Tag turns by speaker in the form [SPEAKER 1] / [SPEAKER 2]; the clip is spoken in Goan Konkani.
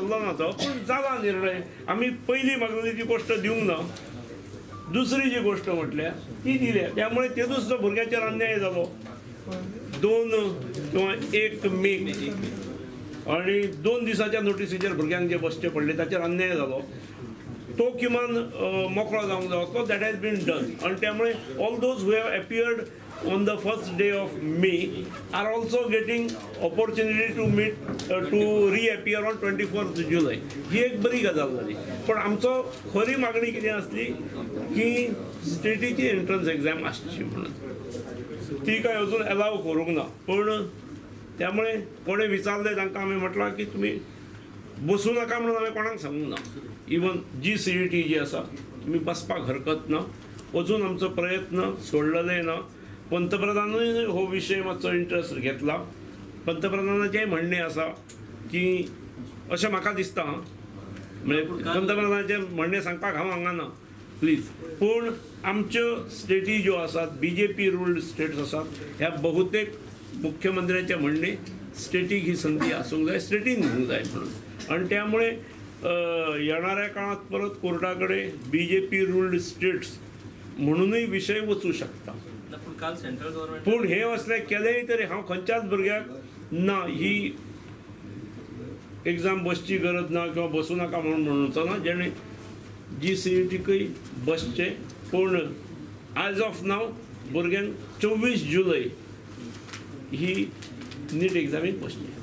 [SPEAKER 1] उरलो ना तो, पूण जाला निर्णय. आमी पयली मागलेली ती गोश्ट दिवंक ना, दुसरी जी गोश्ट म्हटल्या ती दिल्या. त्यामुळे तेदूस जो भुरग्याचेर अन्याय जालो 2 किंवा 1 मे आणि 2 दिसाच्या नोटिसीचेर भुरग्यांक जे बसचे पडले ताचेर अन्याय जालो, तो किमान मोकळो जावंक जाय आसलो. That has been done. आनी त्यामुळे all those who have appeared on the first day of May are also getting opportunity to meet to reappear on 24th July. ही एक बरी गजाल जाली. पण आमचो खरी मागणी कितें आसली की स्टेटीची एंट्रन्स एग्जाम आसची म्हणून, ती काय अजून एलाव करूंक ना. पण त्यामुळे कोणें विचारलें तांकां आमी म्हटलां की तुमी बसूं नाका म्हणून हांवें कोणाक सांगूंक ना. इवन GCET जी आसा तुमी बसपाक हरकत ना, अजून आमचो प्रयत्न सोडलेले ना. पंतप्रधानूय हो विशय मातसो इंट्रस्ट घेतला. पंतप्रधानाचेंय म्हणणें आसा की अशें म्हाका दिसता, म्हणजे पंतप्रधानाचें म्हणणें सांगपाक हांव हांगा ना प्लीज, पूण आमच्यो स्टेटी ज्यो आसात BJP ruled states आसात, ह्या बहुतेक मुख्यमंत्र्यांचें म्हणणें स्टेटीक ही संदी आसूंक जाय, स्टेटीन घेवंक जाय म्हणून. आनी त्यामुळे येणाऱ्या काळांत परत कोर्टा कडेन BJP ruled states म्हणूनय विशय वचूं शकता. पूण हे असले केलेय तरी हांव खंयच्याच भुरग्याक ना ही एग्जाम बसची गरज ना किंवा बसूं नाका म्हणून म्हणचो ना, जेणे GCETकय बसचें. पूण एज ऑफ नाव भुरग्यांक 24 जुलय ही नीट एग्जामीक बसचें.